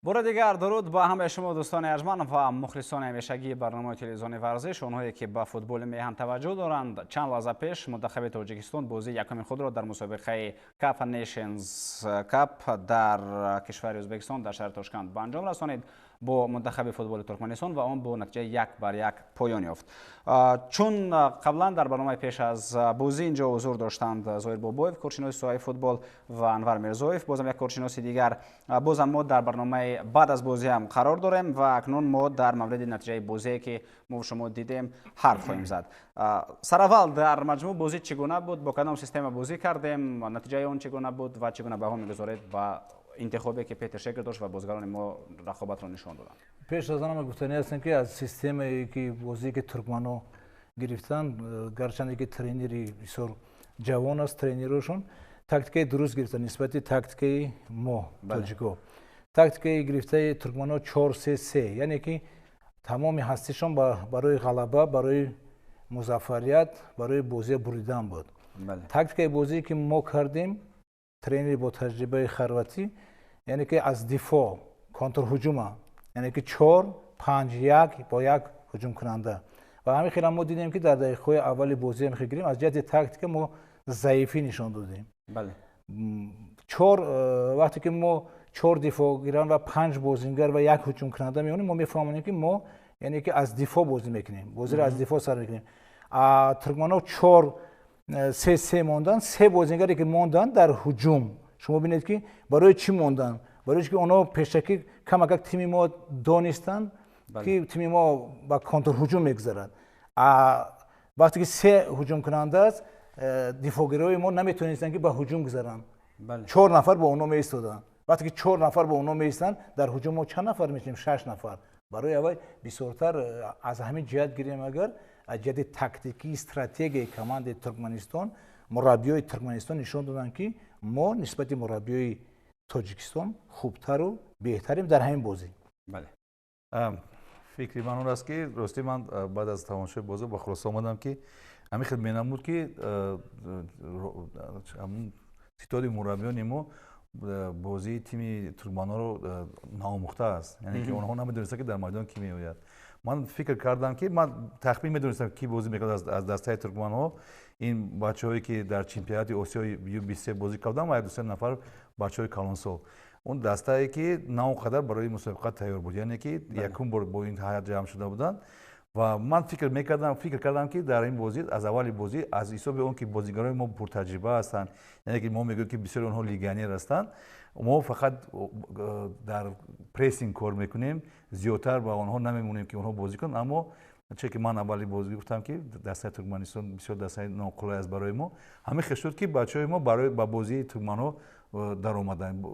Бори дигар дуруд ба ҳамаи шумо, дӯстони арҷманд ва мухлисони ҳамешагии барномаи телевизиони варзиш, онҳое ки ба футболи меҳан таваҷҷӯҳ доранд. Чанд лаҳза пеш мунтахаби Тоҷикистон бозии якуми худро дар мусобиқаи CAFA Nations Cup дар кишвари Ӯзбекистон дар шаҳри Тошканд ба анҷом расонид бо мунтахаби футболи Туркманистон ва он бо натиҷаи 1-1 поён ёфт. Чун қаблан дар барномаи пеш аз бозӣ инҷо ҳузур доштанд Зоир Бобоев, коршиноси соҳаи футбол, ва Анвар Мирзоев, бозам як коршиноси дигар, бозам мо дар барномаи баъд аз бозӣ ҳам қарор дорем ва акнун мо дар мавриди натиҷаи бозие ки мо шумо дидем ҳарф хоҳем зад. Сараввал, дар маҷмӯъ бозӣ чӣ гуна буд, бо кадом система бозӣ кардем, натиҷаи он чӣ гуна буд ва чӣ гуна баҳо мегузоред ба интихобе ки Петер Шегер дошт ва бозигарони мо рақобатро нишон доданд? Пеш аз он гуфтанӣ ҳастем, ки аз системае ки бозие ки туркмано гирифтанд, гарчанде ки тренери бисёр ҷавон аст, тренерошон тактикаи дуруст гирифтанд нисбати тактикаи мо, тоҷико. Тактикаи гирифтаи туркмано 4-3-3, яъне ки тамоми ҳастишон барои ғалаба, барои музаффарият, барои бозия буридан буд. Тактикаи бозие ки мо кардем, тренери бо таҷрибаи хорватӣ, яъне ки аз дифоъ контрҳуҷума, яъне ки 4-5-1 бо як ҳуҷумкунанда. Ва ҳамин хел мо дидем, ки дар дақиқаҳои аввали бозӣ ҳам гирем, аз ҷиҳати тактика мо заифӣ нишон додем. Чор вақте ки мо чор дифоъгиран ва панҷ бозингар ва як ҳуҷумкунанда меонем, мо мефаҳмонем, ки мо яъне ки аз дифоъ бозӣ мекунем, бозиро аз дифоъ сар мекунем. Туркманҳо 4-3-3 мондан, се бозингаре ки монданд дар ҳуҷум. Шумо бинед, ки барои чӣ монданд? Барои ки онҳо пешакӣ камакак тими мо донистанд, ки тими мо ба контрҳуҷум мегузарад. Вақте ки се ҳуҷумкунанда аст, дифоъгирои мо наметавонистанд, ки ба ҳуҷум гузаранд. Чор нафар бо онҳо меистоданд. Вақте ки чор нафар бо онҳо меистанд, дар ҳуҷум мо чанд нафар мешавем? Шаш нафар. Барои аввал бисёртар аз ҳамин ҷиҳат гирем, агар аз ҷиҳати тактикӣ, стратегияи командаи Туркманистон, мураббиёи Туркманистон нишон доданд, ки мо нисбати мураббиёи Тоҷикистон хубтару беҳтарем дар ҳамин бозӣ. Фикри ман он аст, ки ростӣ ман баъд аз тамошои бозӣ ба хулоса омадам, ки ҳамин хел менамуд, ки ситоди мураббиёни мо бозии тими туркманҳоро наомӯхта аст, яъне ки онҳо намедонистанд, ки дар майдон кӣ меояд. Ман фикр кардам, ки ман тахмин медонистам, ки бозӣ мекард аз дастаи туркманҳо: ин бачаҳое ки дар чемпионати Осиёи Ю-23 бозӣ карданд ва як-ду-се нафар бачаҳои калонсол, он дастае ки на он қадар барои мусобиқа тайёр буд, яъне ки якум бор бо ин ҳайат ҷамъ шуда буданд. Ва ман фикр мекардам, фикр кардам, ки дар ин бозӣ аз аввали бозӣ, аз ҳисоби он ки бозигарои мо пуртаҷриба ҳастанд, яъне ки мо мегӯем, ки бисёри онҳо легионер ҳастанд, мо фақат дар прессинг кор мекунем, зиёдтар ба онҳо намемонем, ки онҳо бозӣ кунанд. Аммо че ки ман аввали бозӣ гуфтам, ки дастаи Туркманистон бисёр дастаи ноқулай аст барои мо, ҳамин хел шуд, ки бачаҳои мо барои ба бозии туркманҳо даромаданд.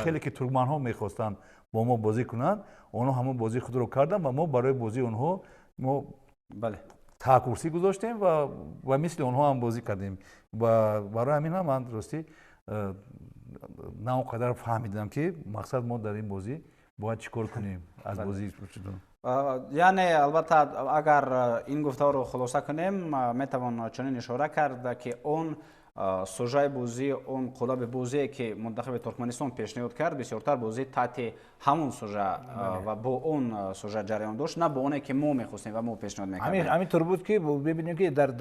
Хеле ки туркманҳо мехостанд бо мо бозӣ кунанд, онҳо ҳамон бозии худро карданд ва мо барои бозии онҳо мо таҳкурсӣ гузоштем ва мисли онҳо ҳам бозӣ кардем. Ва барои ҳамин ҳам ман ростӣ на он қадар фаҳмидам, ки мақсад мо дар ин бозӣ бояд чӣ кор кунем аз бозӣ. Яъне албатта, агар ин гуфтаҳоро хулоса кунем, метавон чунин ишора кард, ки он сужаи бозӣ, он қолаби бозие ки мунтахаби Туркманистон пешниҳод кард, бисёртар бозӣ таҳти ҳамон сужа ва бо он сужа ҷараён дошт, на бо оне ки мо мехостем ва мо пешниҳод мекардем. Ҳамин тур буд, ки бибинем, ки дар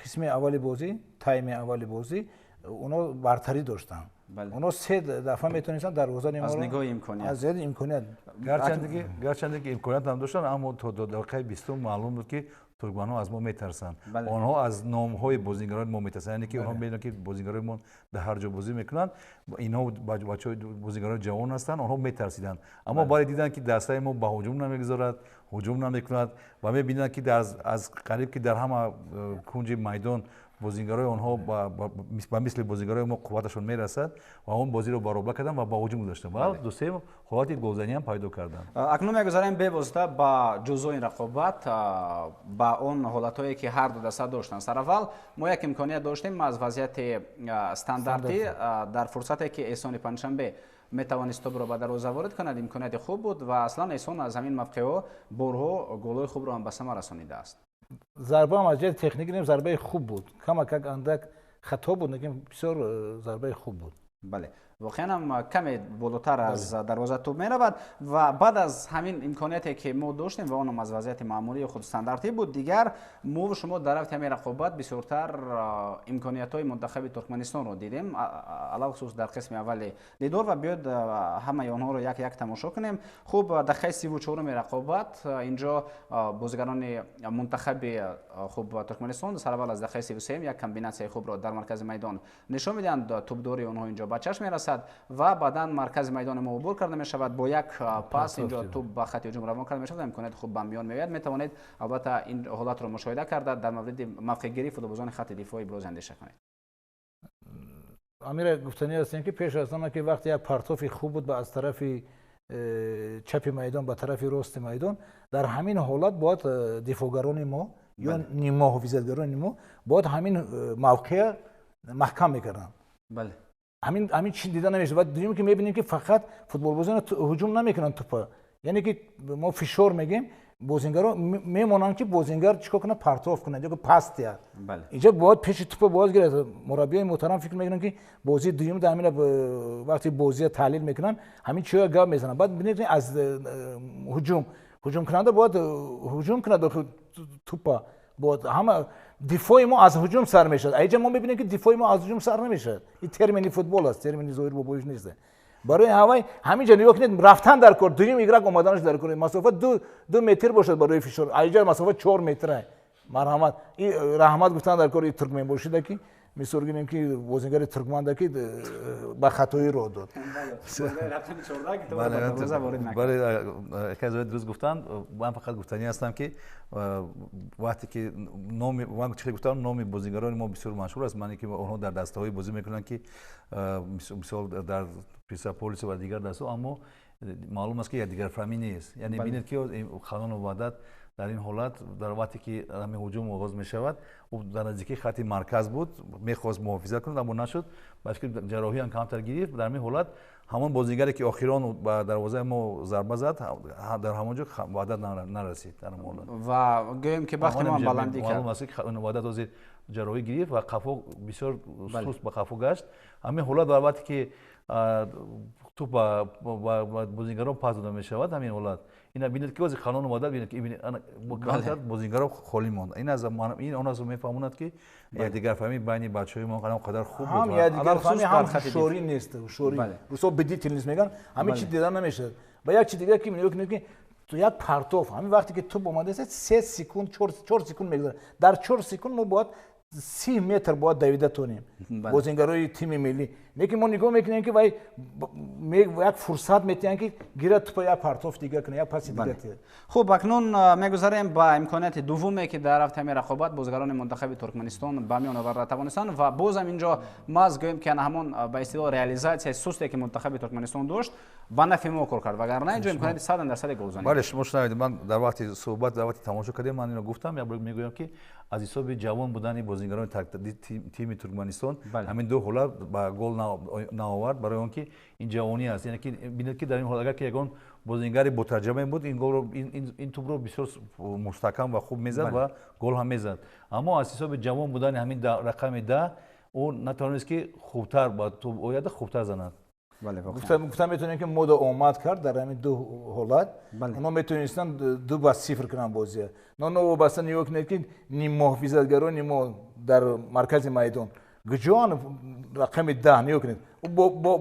қисми аввали бозӣ, тайми аввали бозӣ, онҳо бартарӣ доштанд. Онҳо се дафъа метавонистанд дарвозаи аз нигоҳи имконият. Аз ҷиҳати имконият. Гарчанде ки имконият ҳам доштанд, аммо то дақиқаи 20-ум маълум буд, ки туркманҳо аз мо метарсанд. Онҳо аз номҳои бозигарони мо метарсанд, яъне ки онҳо медонанд, ки бозигарони мо дар ҳар ҷо бозӣ мекунанд, инҳо бачаҳои бозигарони ҷавон ҳастанд. Онҳо метарсиданд, аммо баъде диданд, ки дастаи мо ба ҳуҷум намегузорад, ҳуҷум намекунад ва мебинанд, ки аз қариб ки дар ҳама кунҷи майдон бозигарои онҳо ба мисли бозигарои мо қувваташон мерасад, ва он бозиро баробар карданд ва ба ҳуҷум гузоштанд ва ду-се ҳолати голзаниам пайдо карданд. Акнун мегузарем бевосита ба ҷузъои рақобат, ба он ҳолатҳое ки ҳар ду даста доштанд. Сараввал мо як имконият доштем аз вазъияти стандартӣ, дар фурсате ки Эҳсони Панҷшанбе метавонист тӯбро ба дарвоза ворид кунад. Имконияти хуб буд ва аслан Эҳсон аз ҳамин мавқеъҳо борҳо голҳои хубро ҳам ба самар расонидааст. Зарбаам аз ҷиҳати техникӣ нем, зарбаи хуб буд, камакак андак хато буд, лекин бисёр зарбаи хуб буд. Бале. Воқеан ҳам каме болотар аз дарвоза тӯб меравад ва баъд аз ҳамин имконияте ки мо доштем ва онам аз вазъияти маъмулии худ стандартӣ буд, дигар мо шумо дар рафти ҳамин рақобат бисёртар имкониятҳои мунтахаби Туркманистонро дидем, алалхусус дар қисми аввали дидор, ва биёд ҳамаи онҳоро як як тамошо кунем. Хуб, дақиқаи 34-уми рақобат инҷо бозигарони мунтахаби хуб Туркманистон сараввал аз дақиқаи 33 як комбинатсияи хубро дар маркази майдон нишон медиҳанд. Тӯбдори онҳо инҷо ба чашм мерасад ва баъдан маркази майдони мо убур карда мешавад бо як пас. Инҷо тӯб ба хати ҳуҷум равон карда мешавад ва имконияти хуб ба миён меояд. Метавонед албатта ин ҳолатро мушоҳида карда, дар мавриди мавқеъгирии футболбозони хати дифоъ ибрози андеша кунед. Амира, гуфтанӣ ҳастем, ки пеш аз он ки вақте як партофи хуб буд аз тарафи чапи майдон ба тарафи рости майдон, дар ҳамин ҳолат бояд дифоъгарони мо ё ниммуҳофизатгарони мо бояд ҳамин мавқеа маҳкам мекарданд. Ҳамин чи дида намешавад. Ва дуюм ки мебинем, ки фақат футболбозон ҳуҷум намекунанд тӯпа, яъне ки мо фишор мегем, бозингаро мемонанд, ки бозингар чикор кунад, партоф кунад ё пас диҳад. Инҷа бояд пеши тӯпа бояд гирад. Мураббиёи муҳтарам фикр мекунанд, ки бозии дуюм дар ҳамин вақти бозия таҳлил мекунанд, ҳамин чиҳо гап мезананд. Баъд бинед, аз ҳуҷумкунанда бояд ҳуҷум кунад тӯпа, бояд ҳама дифои мо аз ҳуҷум сар мешавад. Аиҷа мо мебинем, ки дифои мо аз ҳуҷум сар намешавад. Ин термини футбол аст, термини Зоҳир Бобоевич нест. Барои ҳавай ҳаминҷа нигоҳ кунед, рафтан дар кор, дуюм игрок омаданаш дар кор, масофа 2 метр бошад барои фишор, аиҷа масофа 4 метра. Марҳамат, раҳмат гуфтан дар кори туркменбошида, ки мисол гирем, ки бозингари туркманда, ки ба хатоӣ роҳ дод. Бале, дуруст гуфтанд. Ман фақат гуфтанӣ ҳастам, ки вақте ки номи ман чӣ гуфтам, номи бозингарони мо бисёр машҳур аст, мане ки онҳо дар дастаҳое бозӣ мекунанд, ки мисол дар Персеполис ва дигар дастаҳо, аммо маълум аст, ки якдигарфаҳмӣ нест. Яъне бинед, ки Ханону Ваҳдат дар ин ҳолат, дар вақте ки ҳамин ҳуҷум оғоз мешавад, ӯ дар наздикии хати марказ буд, мехост муҳофизат кунад, аммо нашуд, ба фикри ҷарроҳиам камтар гирифт. Дар ҳамин ҳолат ҳамон бозигаре, ки охирон ба дарвозаи мо зарба зад, дар ҳамон ҷо Ваҳдат нарасид дар ҳамон ҳолат. Ва гӯем, ки бахти мо баландӣ кард. Маълум аст, ки Ваҳдат ҳозир ҷарроҳӣ гирифт ва қафо бисёр суст ба қафо гашт. Ҳамин ҳолат, дар вақте ки туп ба бозигарон пас дода мешавад, ҳамин ҳолат ина бинед, ки ози Ханон омада, бинед, ки бозингаро холӣ монд. Ин аз ин он аз мефаҳмонад, ки якдигарфаҳмӣ байни бачаҳои мо он қадар хуб буд. Ҳам якдигарфаҳмӣ, ҳам ҳушёрӣ нест. Ҳушёрӣ, русо бдительность мегӯянд, ҳамин чи дида намешавад. Ва як чи дигар, ки нигоҳ кунед, ки як партоф, ҳамин вақте ки туп омадааст, 3 секунд, 4 секунд мегузарад. Дар 4 секунд мо бояд 30 метр бояд давида тонем, бозингарои тими миллӣ. Лекин мо нигоҳ мекунем, ки вай як фурсат метиҳанд, ки гирад тупа, як партоф дигар кунад, як паси дигар тиҳад. Хуб, акнун мегузарем ба имконияти дуввуме, ки дар рафти ҳамин рақобат бозигарони мунтахаби Туркманистон ба миён оварда тавонистанд. Ва бозам инҷо маз гӯем, ки ана ҳамон ба истилоҳ реализатсияи сусте, ки мунтахаби Туркманистон дошт, ба нафи мо кор кард, вагарна инҷо имконияти 100% голзанӣ. Бале, шумо шунавед, ман дар вақти суҳбат, дар вақти тамошо кардем, ман ино гуфтам, як бор мегӯям, ки аз ҳисоби ҷавон будани бозигарони тими Туркманистон ҳамин ду ҳолат ба гол наовард, барои он ки ин ҷавонӣ аст. Яъне ки бинед, ки дар ин ҳолат агар ки ягон бозингари ботаҷриба буд, ин голро, ин тӯбро бисёр мустаҳкам ва хуб мезад ва гол ҳам мезад. Аммо аз ҳисоби ҷавон будани ҳамин рақами 10 ӯ натавонист, ки хубтар ба тӯб ояда, хубтар занад. Гуфта метавонем, ки мода омад кард дар ҳамин ду ҳолат. Онҳо метавонистанд 2-0 кунанд бозия. Но новобаста нигоҳ кунед, ки ниммуҳофизатгарони мо дар маркази майдон куҷоан? Рақами 10 нигоҳ кунед,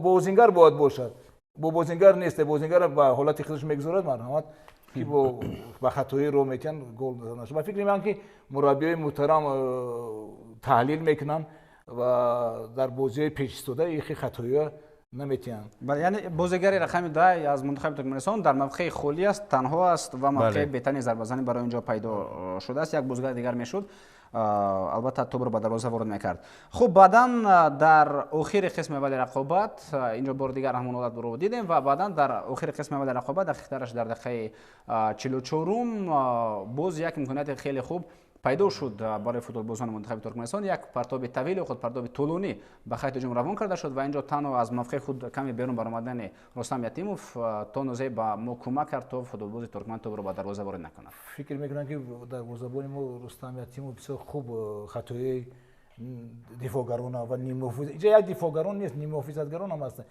бозингар бояд бошад, бо бозингар нест, бозингар ба ҳолати худаш мегузорад. Марҳамат, ки ба хатоӣ роҳ метиҳанд, гол нашуд. Ба фикри ман, ки мураббиёи муҳтарам таҳлил мекунанд ва дар бозиҳои пешистода ихи хатоиҳо наметиҳанд. Яъне бозигари рақами 10 аз мунтахаби Туркманистон дар мавқеи холӣ аст, танҳо аст ва мавқеи беҳтарини зарбазанӣ барои онҷо пайдо шудааст. Як бозигари дигар мешуд, албатта тӯбро ба дарвоза ворид мекард. Хуб, баъдан дар охири қисми аввали рақобат инҷо бори дигар ҳамон ҳолатро дидем ва баъдан дар охири қисми аввали рақобат, дақиқтараш дар дақиқаи 44-ум, боз як имконияти хеле хуб пайдо шуд барои футболбозони мунтахаби Туркманистон. Як партоби тавили худ партоби тӯлонӣ ба хати ҳуҷум равон карда шуд ва инҷо танҳо аз мавқеи худ каме берун баромадани Рустам Ятимов то андозае ба мо кӯмак кард, то футболбози туркман тӯбро ба дарвоза ворид накунад. Фикр мекунам, ки дарвозабони мо Рустам Ятимов бисёр хуб хатои дифоъгарона ва ниммуҳофиз. Инҷа як дифоъгарон нест, ниммуҳофизатгарон ҳам ҳастанд.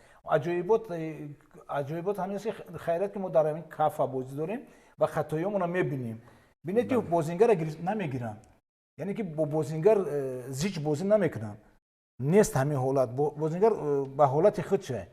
Аҷоибот ҳамин аст, ки хайрият ки мо дар ҳамин кафа бозӣ дорем ва хатоиҳомонро мебинем. Бинед, ки бозингара намегиранд, яъне ки бо бозингар зич бозӣ намекунанд. Нест ҳамин ҳолат, бозингар ба ҳолати худша.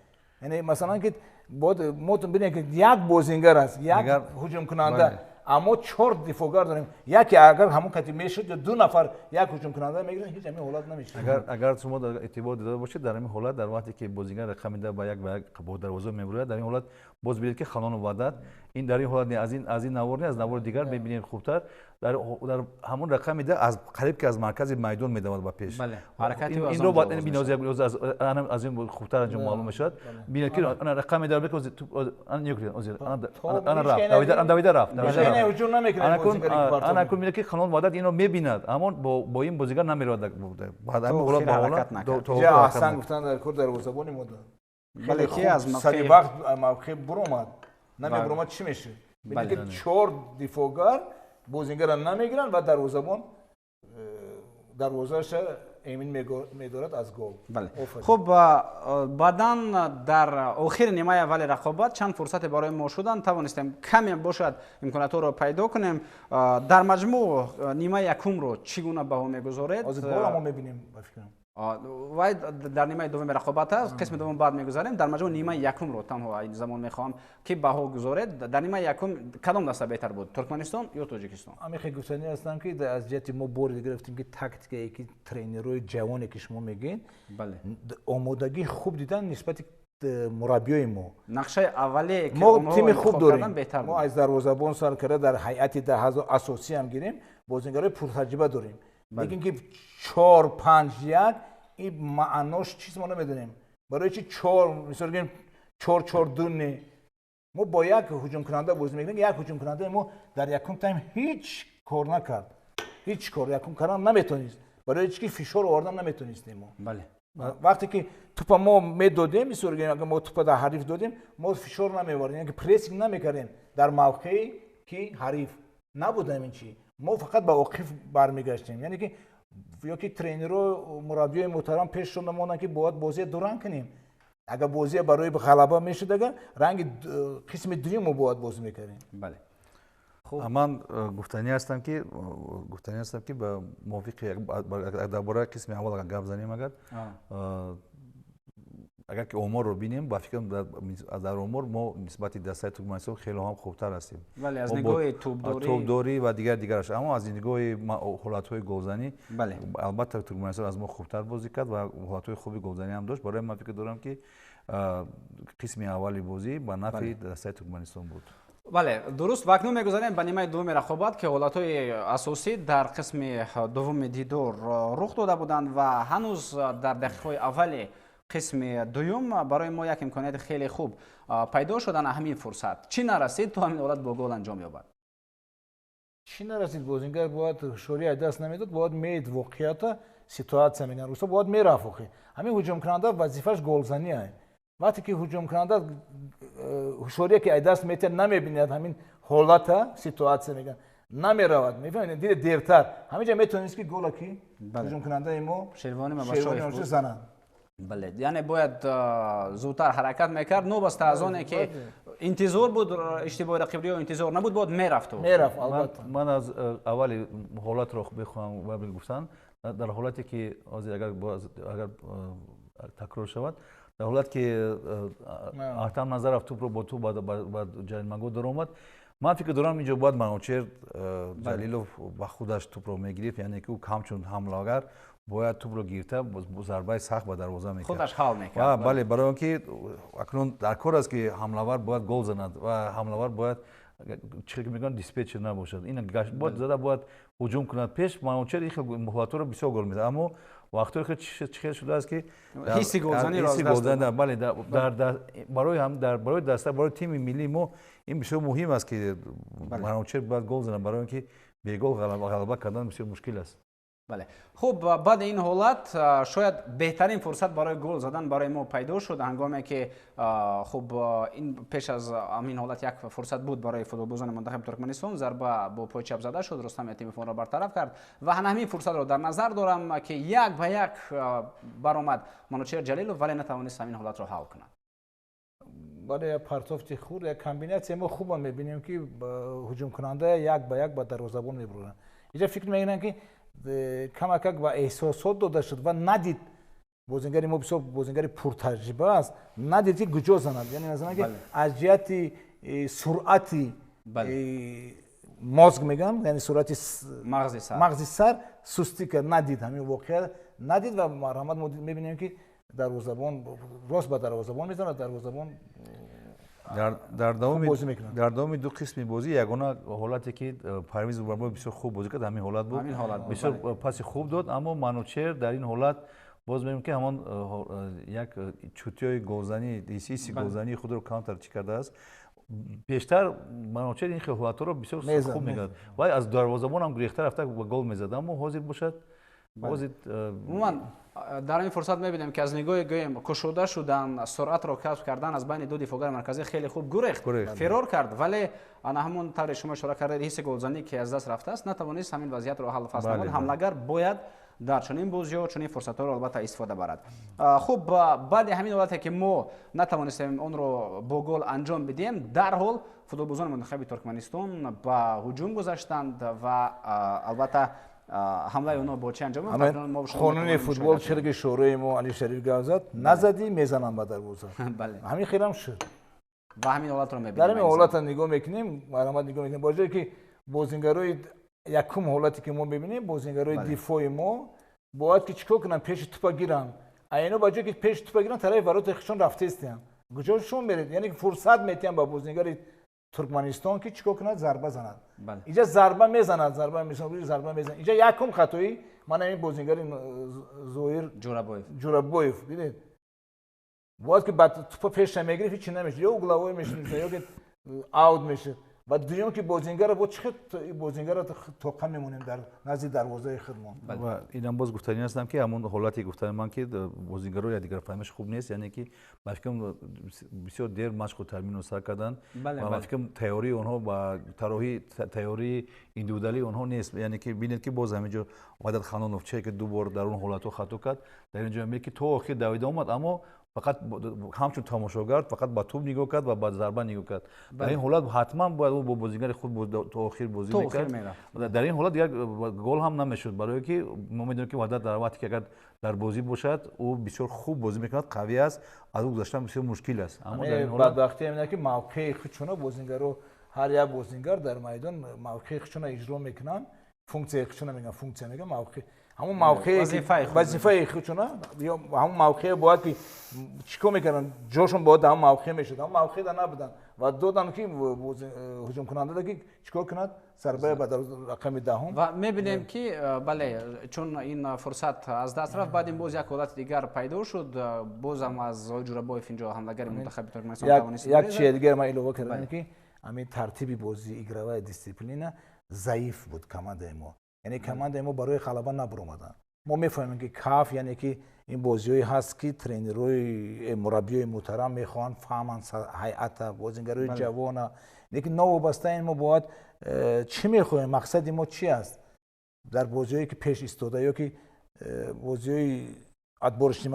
Яъне масалан ки мо бинед, ки як бозингар аст, як ҳуҷумкунанда, аммо чор дифоъгар дорем. Яке агар ҳамон кати мешуд ё ду нафар як ҳуҷумкунанда мегиранд, ҳеҷ ҳамин ҳолат намешуд. Агар шумо эътибор дода бошед, дар ҳамин ҳолат, дар вақте ки бозингар рақами да ба як ба як бо дарвоза мебурояд, дар ин ҳолат боз бинед, ки Ханону Ваҳдат ин дар ин ҳолат не, аз ин навор не, аз навори дигар мебинем хубтар. Дар ҳамон рақами да аз қариб ки аз маркази майдон медавад ба пеш. Инро аз ин хубтар анҷом маълум мешавад. Бинед, ки рақами да ана рафт, давида рафт. Ана кун, бинед, ки Ханон Ваҳдат инро мебинад, аммо бо ин бозигар намеравад. Аҳсан гуфтан дар кор дарвозабони мо сари вақт мавқеъ буромад. Намебуромад, чӣ мешуд? Ки чор дифоъгар бозингара намегиранд ва дарвозабон дарвозаша эмин медорад аз гол. Хуб, баъдан дар охири нимаи аввали рақобат чанд фурсате барои мо шуданд, тавонистем каме бошад имкониятҳоро пайдо кунем. Дар маҷмӯъ нимаи якумро чӣ гуна баҳо мегузоред? Мо мебинем, ба фикрам. Вай дар нимаи дуввуми рақобат аст, қисми дуввум баъд мегузарем. Дар маҷмӯъ нимаи якумро танҳо ин замон мехоҳам, ки баҳо гузоред. Дар нимаи якум кадом даста беҳтар буд, Туркманистон ё Тоҷикистон? Ҳамин гуфтанӣ ҳастам, ки аз ҷиҳати мо бори гирифтем, ки тактикае ки тренерҳои ҷавоне ки шумо мегӯед, омодагии хуб дидан нисбати мураббиёи мо. Нақшаи аввалие ки мо тими хуб дорем, мо аз дарвозабон сар карда дар ҳайати асосӣ ҳам гирем, бозингарои пуртаҷриба дорем. Лекин ки 4-5-1, ин маънош чиз мо намедонем. Барои чи чор, мисол гирем, 4-4-2 не? Мо бо як ҳуҷумкунанда бозӣ мекунем. Як ҳуҷумкунандаи мо дар якум тайм ҳеҷ кор накард, ҳеҷ кор якум кардан наметонист. Барои чи ки фишор овардан наметонистем мо. Вақте ки тупа мо медодем, мисол гирем, агар мо тупа дар ҳариф додем, мо фишор намевардем, яъне ки прессинг намекардем. Дар мавқее ки ҳариф набуд, ҳамин чи мо фақат ба оқиф бармегаштем. Яъне ки ё ки тренеро, мураббиёи муҳтарам пешшон монанд, ки бояд бозия дуранг кунем. Агар бозия барои ғалаба мешуд, агар ранги қисми дуюм мо бояд бозӣ мекардем. Ман гуфтанӣ ҳастам, ки ба мувофиқи дар бораи қисми аввал агар гап занем, агар ки оморро бинем, ба фикрам, дар омор мо нисбати дастаи Туркманистон хело ҳам хубтар ҳастем. Аз нигоҳи тӯбдорӣ ва дигар дигараш, аммо аз нигоҳи ҳолатҳои голзанӣ, албатта, Туркманистон аз мо хубтар бозӣ кард ва ҳолатҳои хуби голзанӣ ҳам дошт. Барои ман фикр дорам, ки қисми аввали бозӣ ба нафъи дастаи Туркманистон буд. Бале, дуруст. Ва акнун мегузарем ба нимаи дуввуми рақобат, ки ҳолатҳои асосӣ дар қисми дуввуми дидор рух дода буданд ва ҳанӯз дар дақиқаҳои аввали қисми дуюм барои мо як имконияти хеле хуб пайдо шудан. Ҳамин фурсат чӣ нарасид то ҳамин ҳолат бо гол анҷом ёбад? Чӣ нарасид? Бозингар бояд ҳушёрӣ аз даст намедод, бояд мед воқеията, ситуация мегӯянд русо, бояд мерафт. Охи ҳамин ҳуҷумкунанда вазифааш голзанӣ. Вақте ки ҳуҷумкунанда ҳушёрие ки аз даст метиҳад, намебинад ҳамин ҳолата, ситуация мегӯянд, намеравад. Мефаҳмед, диде, дертар ҳаминҷа метавонист, ки гола ки ҳуҷумкунандаи мо Шервони зананд. Бале, яъне бояд зудтар ҳаракат мекард, новобаста аз оне ки интизор буд иштибоҳи рақиб ё интизор набуд, бояд мерафт. Мерафт, албатта. Ман аз аввали ҳолатро мехоҳам гуфтан. Дар ҳолате ки ҳозир агар такрор шавад, дар ҳолат ки Аҳтам Назаров тӯпро бо тӯп ба ҷаримагоҳ даромад, ман фикр дорам, инҷо бояд Манучер Ҷалилов ба худаш тӯпро мегирифт, яъне ки ӯ ҳамчун ҳамлагар бояд тӯпро гирифта, зарбаи сахт ба дарвоза мекард. Худаш ҳал мекард. Бале, барои он ки акнун дар кор аст, ки ҳамлавар бояд гол занад ва ҳамлавар бояд, чӣ мегӯянд, диспетчер набошад. Ин бояд зада, бояд ҳуҷум кунад пеш. Манучер ин хел ҳолатҳоро бисёр гол мезанад, аммо вақтҳое чӣ хел шудааст, ки ҳисси голзаниро Бале, барои даста, барои тими миллии мо ин бисёр муҳим аст, ки Манучер бояд гол занад, барои он ки бегол ғалаба кардан бисёр мушкил аст. Бале, хуб, баъди ин ҳолат шояд беҳтарин фурсат барои гол задан барои мо пайдо шуд, ҳангоме ки, хуб, ин пеш аз ҳамин ҳолат як фурсат буд барои футболбозони мунтахаби Туркманистон. Зарба бо пои чап зада шуд, Рустам Ятимов онро бартараф кард ва ҳамин фурсатро дар назар дорам, ки як ба як баромад Манучеҳр Ҷалилов, вале натавонист ҳамин ҳолатро ҳал кунад. Бале, як партофти худ, як комбинатсия. Мо хубам мебинем, ки ҳуҷумкунанда як ба як ба дарвозабон мебуранд. Инҷа фикр мекунам, ки камакак ба эҳсосот дода шуд ва надид. Бозингари мо бисёр бозингари пуртаҷриба аст, надид, ки куҷо занад. Яъне масалан, ки аз ҷиҳати суръати мозг мегӯям, яъне суръати мағзи сар сустӣ кард, надид, ҳамин воқеа надид. Ва марҳамат, мо мебинем, ки дарвозабон рост ба дарвозабон мезанад, дарвозабон Дар давоми ду қисми бозӣ ягона ҳолате, ки Парвиз Умарбоев бисёр хуб бозӣ кард, ҳамин ҳолат буд. Бисёр паси хуб дод, аммо Манучеҳр дар ин ҳолат боз мебинем, ки ҳамон як чутиёи голзанӣ, ҳисси голзании худро камтар чӣ кардааст. Пештар Манучеҳр ин хел ҳолатҳоро бисёр хуб мекард ва аз дарвозабонам гурехта рафта ба гол мезад, аммо ҳозир бошад ҳозир Умуман, дар ин фурсат мебинем, ки аз нигоҳи, гӯем, кушода шудан, суръатро касб кардан аз байни ду дифоъгари марказӣ хеле хуб гурехт, фирор кард, вале ана ҳамон тавре шумо ишора кардед, ҳисси голзанӣ, ки аз даст рафтааст, натавонист ҳамин вазъиятро ҳал фасл намуд. Ҳамлагар бояд дар чунин бозиҳо чунин фурсатҳоро албатта истифода барад. Хуб, баъди ҳамин ҳолате, ки мо натавонистем онро бо гол анҷом бидиҳем, дарҳол футболбозони мунтахаби Туркманистон ба ҳуҷум гузаштанд ва албатта ҳамлаи онҳо бо чӣ анҷом? Қонуни футбол, чирги шӯрои мо Али Шариф гап зад: назадӣ, мезанам ба дарвоза. Ҳамин хелам шуд. Ва ҳамин ҳолатро мебинем. Дар ҳамин ҳолата нигоҳ мекунем, марҳамат, нигоҳ мекунем. Бо ҷое ки бозингарои якум ҳолате, ки мо мебинем, бозингарои дифои мо бояд ки чӣ кор кунанд? Пеши тупа гиранд. А ино ба ҷое ки пеши тупа гиранд, тарафи вороти худшон рафтаистиянд. Куҷо шумо меред? Яъне фурсат метиҳанд ба бозингари Туркманистон, ки чӣ кор кунад? Зарба занад. Инҷа зарба мезанад, зарба зарба мезанад. Инҷа якум хатоӣ ман ҳамин бозингари Зоир Ҷурабоев. Ҷурабоев, дидед, бояд ки ба тупа пеша мегирифт, ҳичи намешуд, ё угловой мешуд, ё ки аут мешуд. Ва дуюм, ки бозингара бо чӣ бозингара тоқа мемонем дар назди дарвозаи худмон? Ва инам боз гуфтанӣ ҳастам, ки ҳамон ҳолате гуфтани ман, ки бозингаро якдигарфаҳмиш хуб нест, яъне ки ба фикрам, бисёр дер машқу тамринро сар карданд ва ба фикрам, тайёрии онҳо ба тароҳи тайёрии индивидуалии онҳо нест. Яъне ки бинед, ки боз ҳамин ҷо Ваҳдат Ханонов че ки ду бор дар он ҳолатҳо хато кард, дар ин ҷо мебинед, ки то охир давида омад, аммо фақат ҳамчун тамошогар фақат ба тӯб нигоҳ кард ва ба зарба нигоҳ кард. Дар ин ҳолат ҳатман бояд ӯ бо бозигари худ то охир бозӣ мекард. Дар ин ҳолат дигар гол ҳам намешуд, барое ки мо медонем, ки Ваҳдат дар вақте ки агар дар бозӣ бошад, ӯ бисёр хуб бозӣ мекунад, қавӣ аст, аз ӯ гузаштан бисёр мушкил аст. Аммо дар ин ҳолат бадбахтӣ ҳамин, ки мавқеи худшона бозингаро, ҳар як бозингар дар майдон мавқеи худшона иҷро мекунанд, функсияи худшона мегӯянд, функсия мегӯянд, мавқеъ, ҳамон мавқеи вазифаи худшона ё ҳамон мавқеа бояд ки чӣ кор мекарданд, ҷошон бояд дар ҳамон мавқеа мешуд. Ҳамон мавқеа набуданд ва доданд, ки ҳуҷумкунанда ки чӣ кор кунад? Зарбаи ба рақами 10-ум. Ва мебинем, ки бале, чун ин фурсат аз даст рафт, баъд ин боз як ҳолати дигар пайдо шуд, бозам аз Зоир Ҷурабоев. Инҷо ҳамлагари мунтахаби Туркманистон тавонист. Як чизи дигар ман илова кардам, ки ҳамин тартиби бозӣ, игровая дисциплина заиф буд командаи мо. Яъне командаи мо барои ғалаба набаромаданд. Мо мефаҳмем, ки КАФ, яъне ки ин бозиҳое ҳаст, ки тренерҳои, мураббиёи муҳтарам мехоҳанд фаҳманд ҳайата, бозингарои ҷавона. Лекин новобаста ин мо бояд чӣ мехоҳем, мақсади мо чӣ аст дар бозиҳое, ки пеш истода, ё ки бозиҳои отборочный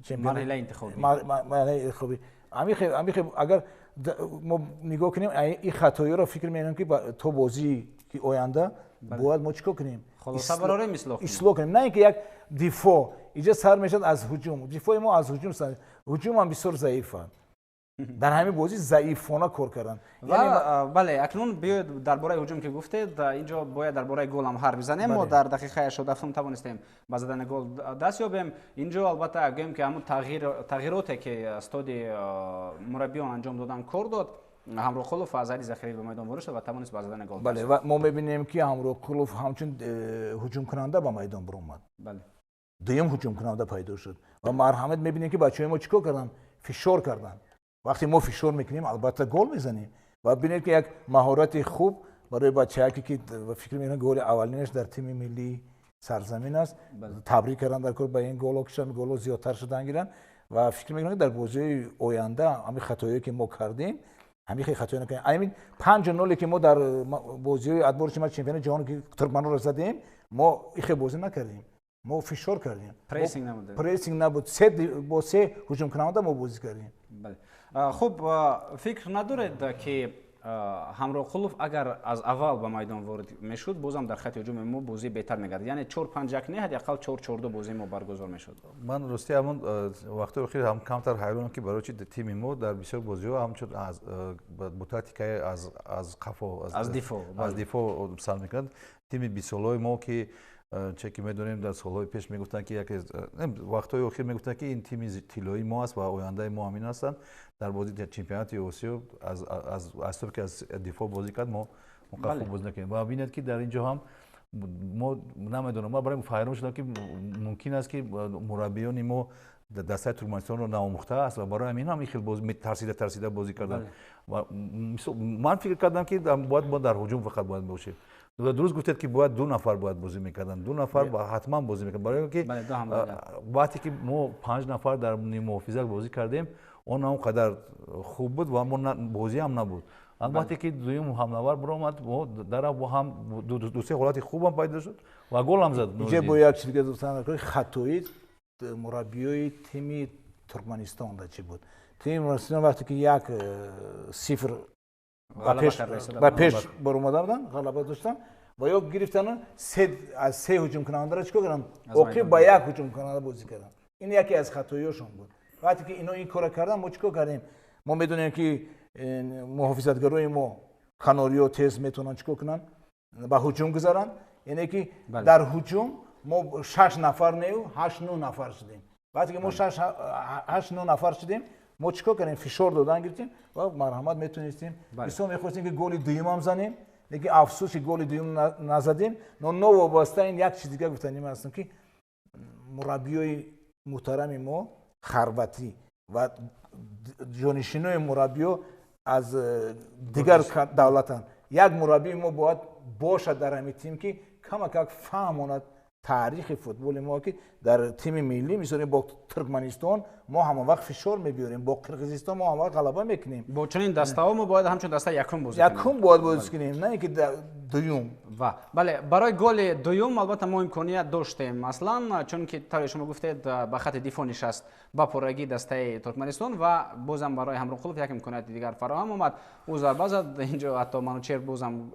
интихобӣ. Ҳамин агар мо нигоҳ кунем ин хатоиро, фикр мекунем, ки то бозии ки оянда бояд мо чӣ кор кунем? Хулоса барорем, ислоҳ. Ислоҳ кунем, на ин ки як дифоъ иҷа сар мешавад аз ҳуҷум. Дифои мо аз ҳуҷум, ҳуҷумам бисёр заифа. Дар ҳамин бозӣ заифона кор карданд. Ва бале, акнун биёед, дар бораи ҳуҷум ки гуфтед, инҷо бояд дар бораи гол ҳам ҳарф бизанем. Мо дар дақиқаи 87 тавонистем ба задани гол даст ёбем. Инҷо албатта гӯем, ки ҳамун тағйироте, ки стоди мураббиён анҷом додан, кор дод. Ҳамроқулов аз Али Захириев ба майдон ворид шуд ва тавонист ба задани гол. Бале, ва мо мебинем, ки Ҳамроқулов ҳамчун ҳуҷумкунанда ба майдон баромад, дуюм ҳуҷумкунанда пайдо шуд. Ва марҳамат, мебинем, ки бачаҳои мо чӣ кор карданд? Фишор карданд. Вақте мо фишор мекунем, албатта гол мезанем. Ва бинед, ки як маҳорати хуб барои бачаяке, ки фикр мекунам, голи аввалинаш дар тими миллӣ. Сарзамин аст. Табрик кардан дар кор ба ин голо, ки голо зиёдтар шудан гиранд ва фикр мекунам, ки дар бозиҳои оянда ҳамин хатоие, ки мо кардем, ҳамин хеле хатои накунем. Ҳамин 5-0, ки мо дар бозиҳои отборочный матч чемпиони ҷаҳон, ки туркманро задем, мо ихе бозӣ накардем. Мо фишор кардем. Прессинг набуд. Прессинг набуд. Се бо се ҳуҷумкунанда мо бозӣ кардем. Хуб, фикр надоред, ки Ҳамроқулов агар аз аввал ба майдон ворид мешуд, бозам дар хати ҳуҷуми мо бозӣ беҳтар мегардид? Яъне 4-5-1 не, ҳадди ақал 4-4-2 бозии мо баргузор мешуд. Ман рости ҳамон вақтҳои охир ҳам камтар ҳайронам, ки барои чи тими мо дар бисёр бозиҳо ҳамчун бо тактикаи аз қафо, аз дифоъ, аз дифоъ сар мекунанд. Тими бисолҳои мо, ки че ки медонем, дар солҳои пеш мегуфтанд, ки яке вақтҳои охир мегуфтанд, ки ин тими тиллоии мо аст ва ояндаи мо ҳамин ҳастанд, дар бозии чемпионати Осиё аз ҳисоби ки аз дифоъ бозӣ кард, мо он хуб бозӣ накардем. Ва бинед, ки дар ин ҷо ҳам мо намедонам, ман барои ҳайрон шудам, ки мумкин аст, ки мураббиёни мо дастаи Туркманистонро наомӯхта аст ва барои ҳамин ҳам ин хел тарсида тарсида бозӣ карданд. Ман фикр кардам, ки бояд мо дар ҳуҷум фақат бояд бошем. Дуруст гуфтед, ки бояд ду нафар бояд бозӣ мекарданд, ду нафар ҳатман бозӣ мекарданд, барои ки вақте ки мо панҷ нафар дар ниммуҳофизат бозӣ кардем, он он қадар хуб буд ва мо бозӣ ҳам набуд. Вақте ки дуюм ҳамлавар биромад, мо дар ҳам дусе ҳолати хубам пайдо шуд ва гол ҳам зад. Инҷа бо як чиз дига гуфтан, хатои мураббиёи тими Туркманистон да чӣ буд? Тими Туркманистон вақте ки 1-0 ба пеш баромада буданд, ғалаба доштанд ва ё гирифтану аз се ҳуҷумкунандаро чикор карданд? Оқиб ба як ҳуҷумкунанда бозӣ карданд. Ин яке аз хатоиёшон буд. Вақте ки ино ин кора карданд, мо чикор кардем? Мо медонем, ки муҳофизатгарои мо, канориё, тез метавонанд чикор кунанд? Ба ҳуҷум гузаранд. Яъне ки дар ҳуҷум мо шаш нафар нею, ҳашт, нӯ нафар шудем. Вақте ки мо шаш, ҳашт, нӯ нафар шудем, мо чикор кардем? Фишор додан гирифтем ва марҳамат, метонистем, бисёр мехостем, ки голи дуюмам занем, лекин афсӯс, ки голи дуюм назадем. Но новобаста ин, як чиз дига гуфтаним ҳастам, ки мураббиёи муҳтарами мо, хорватӣ, ва ҷонишинои мураббиё аз дигар давлатанд. Як мураббии мо бояд бошад дар ҳамин тим, ки камакак фаҳмонад таърихи футболи мо, ки дар тими миллӣ, мисол, бо Туркманистон мо ҳама вақт фишор мебиёрем, бо Қирғизистон мо ҳама вақт ғалаба мекунем. Бо чунин дастаҳо мо бояд ҳамчун даста якум бозӣ. Якум бояд бозӣ кунем, на ин ки дуюм. Ва бале, барои голи дуюм албатта мо имконият доштем аслан, чунки тавре шумо гуфтед, ба хати дифоъ нишаст ба пуррагӣ дастаи Туркманистон ва бозам барои Ҳамроқулов як имконияти дигар фароҳам омад, ӯ зарба зад. Инҷо ҳатто Манучер бозам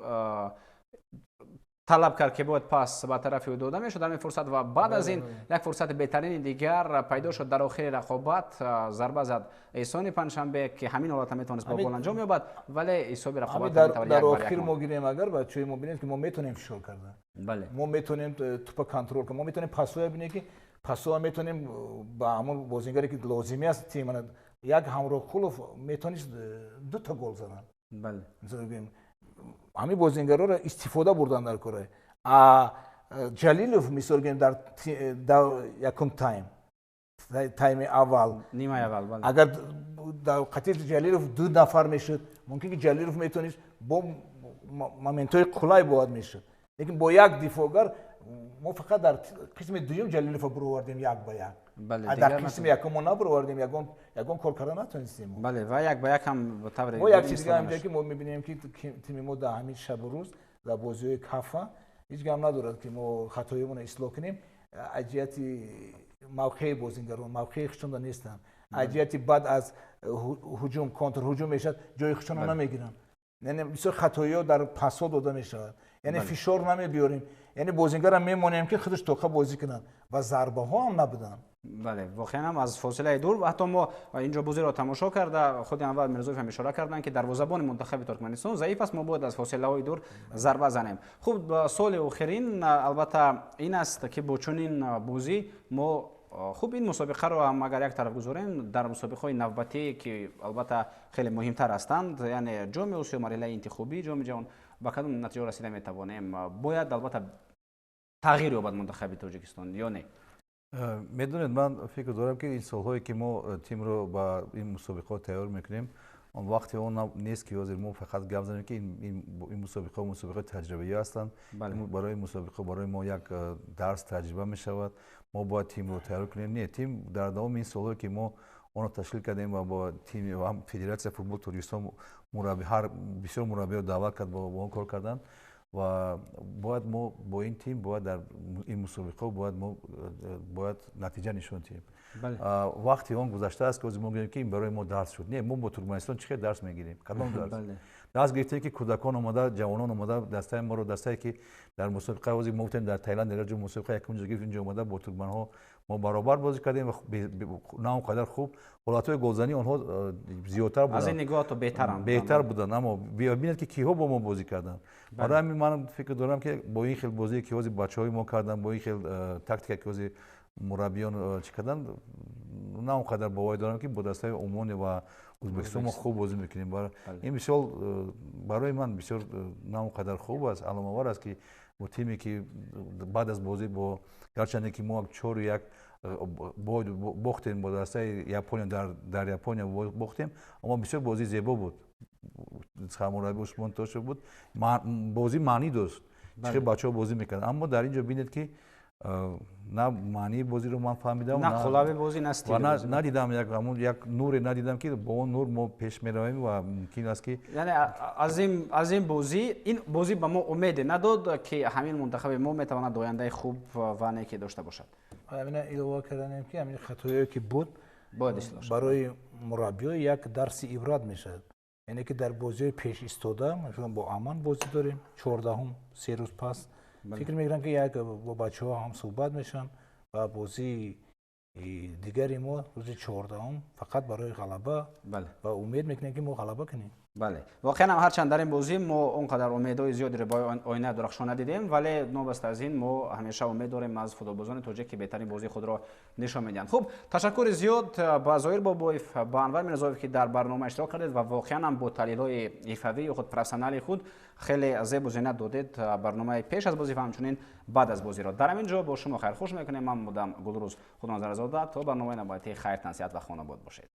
талаб кард, ки бояд пас ба тарафи ӯ дода мешуд дар ин фурсат. Ва баъд аз ин як фурсати беҳтарини дигар пайдо шуд. Дар охири рақобат зарба зад Эҳсони Панҷшанбе, ки ҳамин ҳолата метавонист бо гол анҷом ёбад, вале ҳисоби рақобат дар охир мо гирем, агар бачаҳои мо бинед, ки мо метавонем фишор кардан, мо метавонем тупа контрол кунем, мо метавонем пасоя бинем, ки пасоя метавонем ба ҳамон бозингаре, ки лозимӣ аст тим. Як Ҳамроҳқулов метавонист дута гол занад. Ҳамин бозингароро истифода бурдан дар кора. А Ҷалилов, мисол гирем, дар якум тайм, тайми аввал, нимаи аввал, агар дар қатъи Ҷалилов ду нафар мешуд, мумкин ки Ҷалилов метавонист бо моментҳои қулай бояд мешуд, лекин бо як дифоъгар мо фақат дар қисми дуюм Ҷалиловро буровардем як ба як. Дар қисми якум мо набуровардем, ягон кор карда натонистем. Бале, ва як ба як ҳам тавре Мо як чиз дига ҳам, ки мо мебинем, ки тими мо дар ҳамин шабу рӯз дар бозиҳои Кафа ҳеҷ гап надорад, ки мо хатоиёмонро ислоҳ кунем. Аз ҷиҳати мавқеи бозингарон мавқеи худшонда нестанд, аз ҷиҳати баъд аз ҳуҷум контрҳуҷум мешавад, ҷои худшонро намегиранд, яъне бисёр хатоиҳо дар пасҳо дода мешавад, яъне фишор намебиёрем, яъне бозингарам мемонем, ки худаш тоқа бозӣ кунад ва зарбаҳо ҳам набуданд. Бале, воқеан ҳам аз фосилаи дур. Ҳатто мо инҷо бозиро тамошо карда, худи Анвар Мирзоев ҳам ишора карданд, ки дарвозабони мунтахаби Туркманистон заиф аст, мо бояд аз фосилаҳои дур зарба занем. Хуб, суоли охирин албатта ин аст, ки бо чунин бозӣ мо, хуб, ин мусобиқаро ҳам агар як тараф гузорем, дар мусобиқаҳои навбатӣ, ки албатта хеле муҳимтар ҳастанд, яъне Ҷоми Осиё, марҳилаи интихобии Ҷоми ҷаҳон, ба кадом натиҷа расида метавонем? Бояд албатта тағйир ёбад мунтахаби Тоҷикистон ё не? Медонед, ман фикр дорам, ки ин солҳое, ки мо тимро ба ин мусобиқаҳо тайёр мекунем, Он вақти он нест, ки ҳозир мо фақат гап занем, ки ин мусобиқаҳо мусобиқаи таҷрибавӣ ҳастанд. Барои мусобиқа барои мо як дарс, таҷриба мешавад. Мо бояд тимро тайёр кунем. Не, тим дар давоми ин солҳое, ки мо онро ташкил кардем ва бо тими ва Федератсияи футболи Тоҷикистон мурабби ҳар бисёр мураббиро даъват кард, бо он кор карданд ва бояд мо бо ин тим бояд дар ин мусобиқаҳо бояд мо бояд натиҷа нишон диҳем. Вақти он гузаштааст, ки ҳозир мо гӯем, ки ин барои мо дарс шуд. Не, мо бо Туркманистон чӣ хел дарс мегирем? Кадом дарс дарс гирифтем, ки кӯдакон омада, ҷавонон омада, дастаи моро, дастае ки дар мусобиқа ҳозир мо гуфтем, дар Таиланд дар ҷо мусобиқа якум ҷо гирифт, инҷо омада бо туркманҳо мо баробар бозӣ кардем ва на он қадар хуб. Ҳолатҳои голзанӣ онҳо зиёдтар буданд, аз ин нигоҳ то беҳтаранд. Беҳтар буданд, аммо бинед, ки киҳо бо мо бозӣ карданд. Барои ҳамин ман фикр дорам, ки бо ин хел бозие, ки ҳозир бачаҳои мо карданд, бо ин хел тактика, ки ҳозир мураббиён чӣ карданд, на он қадар боварӣ дорам, ки бо дастаи Умон ва Ӯзбекистон мо хуб бозӣ мекунем. Ин мисол барои ман бисёр на он қадар хуб аст, аломавар аст, ки бо тиме, ки баъд аз бозӣ бо, гарчанде ки мо 4-1 бохтем бо дастаи Япония, дар Япония бохтем, аммо бисёр бозии зебо буд. Сармурабби Усмон Тошев буд, бозӣ маънӣ дошт, чӣ хел бачаҳо бозӣ мекарданд. Аммо дар ин ҷо бинед, ки на маънии бозиро ман фаҳмидам, на хулави бозӣ, на стили. Надидам як ҳамун як нуре надидам, ки бо он нур мо пеш меравем ва мумкин аст, ки Яъне аз ин бозӣ, ин бозӣ ба мо умеде надод, ки ҳамин мунтахаби мо метавонад ояндаи хуб ва неке дошта бошад. Ҳамина илова карданем, ки ҳамин хатоие, ки буд, бояд ислоҳ шавад. Барои мураббиё як дарси ибрат мешавад. Яъне ки дар бозиҳои пеш истода, масалан, бо Аман бозӣ дорем 14-ум, 3 рӯз пас, фикр мекунам, ки як бо бачаҳо ҳам суҳбат мешаванд ва бозии дигари мо рӯзи 14-ум фақат барои ғалаба ва умед мекунем, ки мо ғалаба кунем. Бале, воқеан ҳам, ҳарчанд дар ин бозӣ мо он қадар умедҳои зиёдеро ба оина дурахшон надидем, вале новобаста аз ин мо ҳамеша умед дорем аз футболбозони тоҷик, ки беҳтарин бозии худро нишон медиҳанд. Хуб, ташаккури зиёд ба Зоир Бобоев, ба Анвар Мирзоев, ки дар барнома иштирок кардед ва воқеан ҳам бо таҳлилҳои ҳирфавии худ, профессионалии худ хеле зебу зинат додед барномаи пеш аз бозӣ ва ҳамчунин баъд аз бозиро. Дар ҳамин ҷо бо шумо хайрхуш мекунем. Ман будам Гулрӯз Худоназарзода. То барномаи навбатӣ хайр, тансиҳат ва хонобод бошед.